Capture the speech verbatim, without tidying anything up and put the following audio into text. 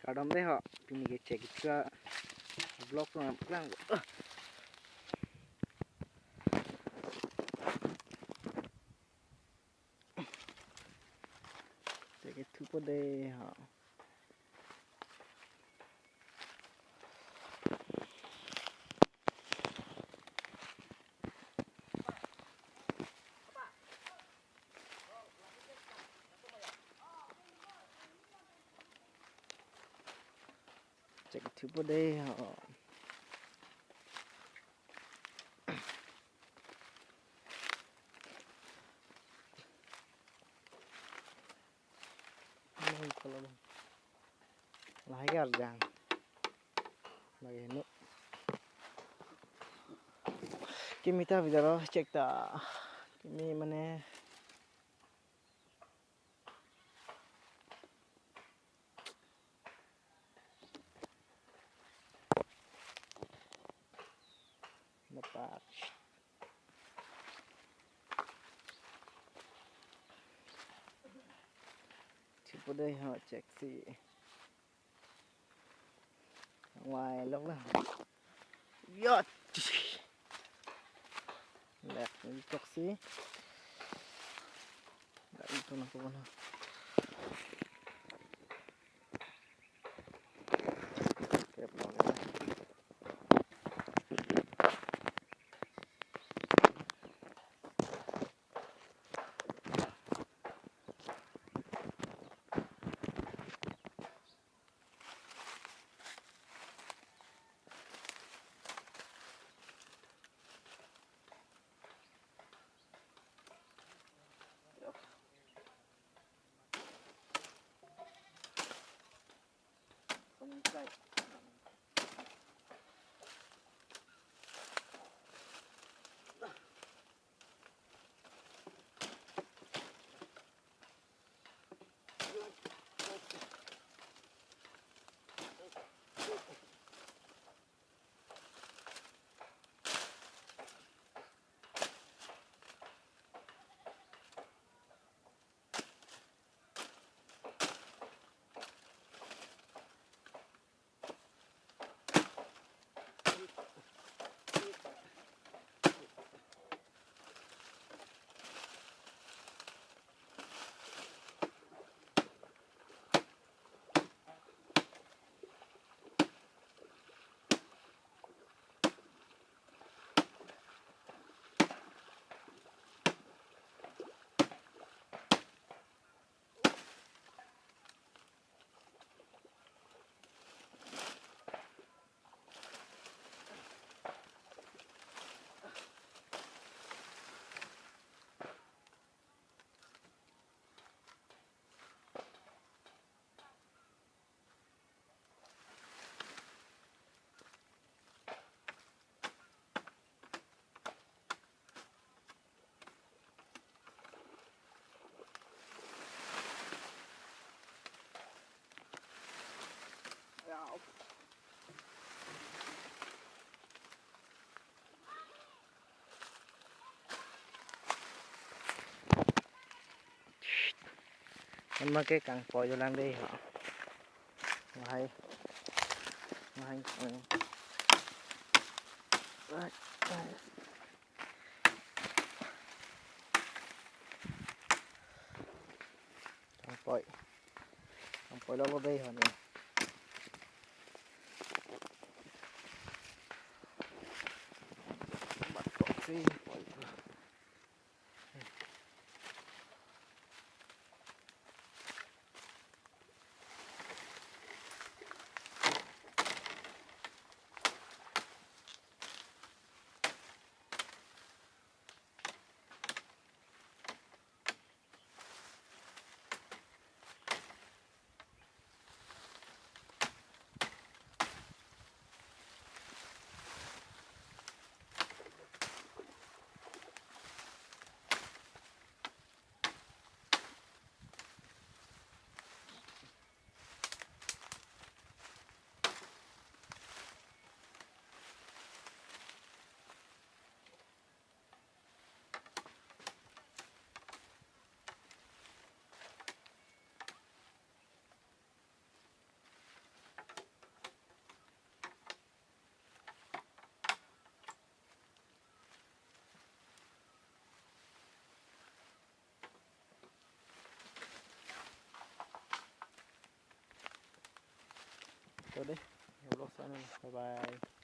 Kardom dei ho, pini ke chek ithua vlog nangpaklang. Ah. Chek ithupo dei ho. Chek ithupo dei ho. Lahai ke arjang. Lake heno. Kimi ta bidaro chek ta. Kimi mane Dapat. Chipo dei ho, chek si. Wai lok la. Yo. Lek ni chek si. Dak itu na ko na. Anma ke kangpoi dolang dei ho. Lahai. Lahai. Kangpoi. Kangpoi lo lo dei ho ni. Bat kok si poi. To dei, vlog sa na. Bye bye.